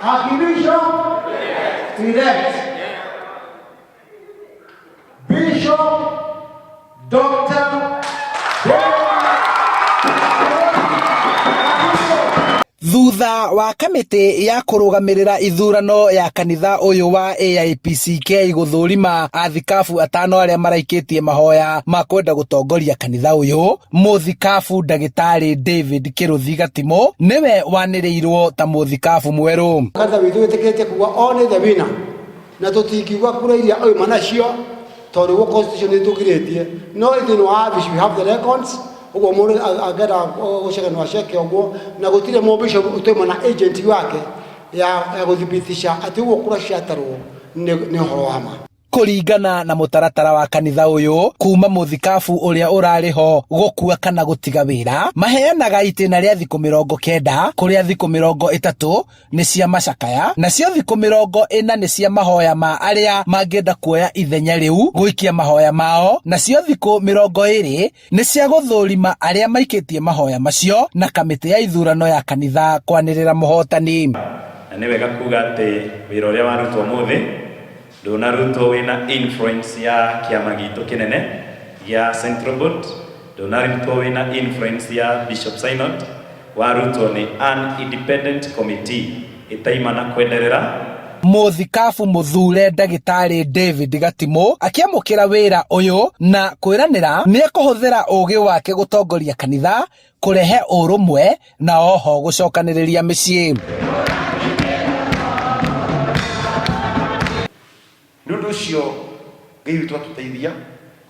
Archbishop elect Bishop Dr. Thutha wa kamĩtĩ ya kũrũgamĩrĩra ithurano ya kanitha ũyũ wa AIPCK gũthũrima athikabu atano arĩa maraikĩtie mahoya ma kwenda gũtongoria kanitha ũyũ, mũthikabu ndagĩtarĩ David Kĩrũthi Gatimũ nĩwe wanĩrĩirwo ta mũthikabu mwerũ. Kanitha witũ wĩtĩkĩrĩte kuga only the winner, na tũtingiuga kura iria oima nacio tondũ ũguo constitution nĩ tũgirĩtie, no thĩinĩ wa office we have the records. Ũguo mũndũ angĩenda gũceka no aceke ũguo, na gũtirĩ mũbishop ũtauma na agent wake ya gũthibitisha atĩ ũguo kura ciatarwo nĩ ũhoro wa ma. Kũringana na mũtaratara wa kanitha ũyũ, kuma mũthikabu ũrĩa ũrarĩ ho gũkua kana gũtiga wĩra, maheanaga itĩna rĩa thikũ 90, kũrĩa thikũ 30 nĩ cia macakaya nacio thikũ 40 nĩ cia mahoya ma arĩa mangĩenda kuoya ithenya rĩu gũikia mahoya mao, nacio thikũ 20 nĩ cia gũthũrima arĩa maikĩtie mahoya macio na kamĩtĩ ya ithurano ya kanitha kwanĩrĩra mũhotani. Na nĩ wega kuga atĩ wĩra ũrĩa warutwo mũthĩ ndũnarutwo wĩna influence ya kĩama gitũ kĩnene gĩa Central Board, ndũnarutwo wĩna influence ya Bishop Synod, warutwo nĩ an independent committee ĩtaimana kwenderera. Mũthikabu mũthure ndagĩtarĩ David Gatimũ akĩamũkĩra wĩra ũyũ na kwĩranĩra nĩ ekũhũthĩra ũgĩ wake gũtongoria kanitha, kũrehe ũrũmwe na oho gũcokanĩrĩria mĩciĩ. Nĩ ũndũ ũcio Ngai witũ atũteithia,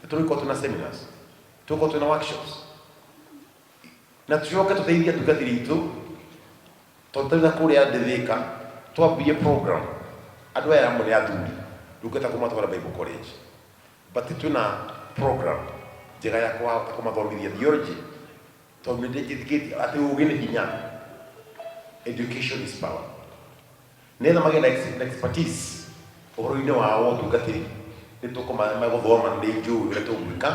nĩ tũrĩkorwo twĩna seminars, tũgũkorwo twĩna workshops, na tũcoke tũteithie atungatĩri aitũ, tondũ tarĩu ta kũrĩa Thika twambirie program, andũ aya amwe nĩ athuri ndungata kũmatwara Bible College, but twĩna program njega ya kũhota kũmathomithia theology, tondũ nĩ njĩtĩkĩtie atĩ ũgĩ nĩ hinya, education is power, nĩgetha magĩe na expertise ũhoro-inĩ wao wa ũtungatĩri. Nĩ tũkũmagũthoma, nĩ njũĩ ũrĩa tũgwĩka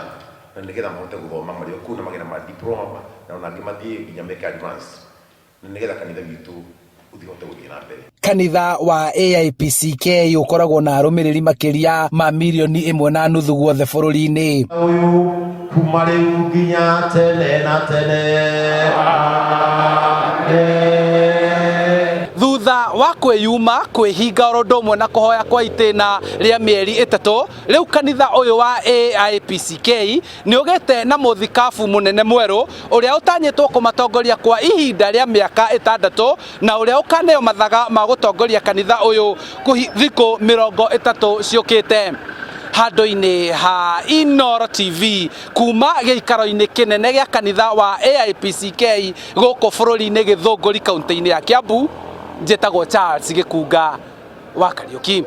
na nĩgetha mahote gũthoma marĩ o kũu na magĩe na ma diploma, na ona angĩ mathiĩ nginya meke advance, na nĩgetha kanitha witũ ũthiĩ gũthiĩ na mbere. Kanitha wa AIPCK ũkoragwo na arũmĩrĩri makĩria ma 1.5 million guothe bũrũri-inĩ. Ũyũ kuma rĩu nginya tene na tene. Amen. Thutha wa kwĩyuma, kwĩhinga oro ũndũ ũmwe na kũhoya kwa itĩna rĩa mĩeri 3, rĩu kanitha ũyũ wa AIPCK nĩ ũgĩte na mũthikabu mũnene mwerũ ũrĩa ũtanyĩtwo kũmatongoria kwa ihinda rĩa mĩaka 6, na ũrĩa ũkaneo mathaga ma gũtongoria kanitha ũyũ thikũ 30 ciũkĩte. Handũ-inĩ ha Inooro TV, kuma gĩikaro-inĩ kĩnene gĩa kanitha wa AIPCK gũkũ bũrũri-inĩ Gĩthũngũri, kaunti-inĩ ya Kiambu, njĩtagwo Charles Gĩkunga wa Kariũki.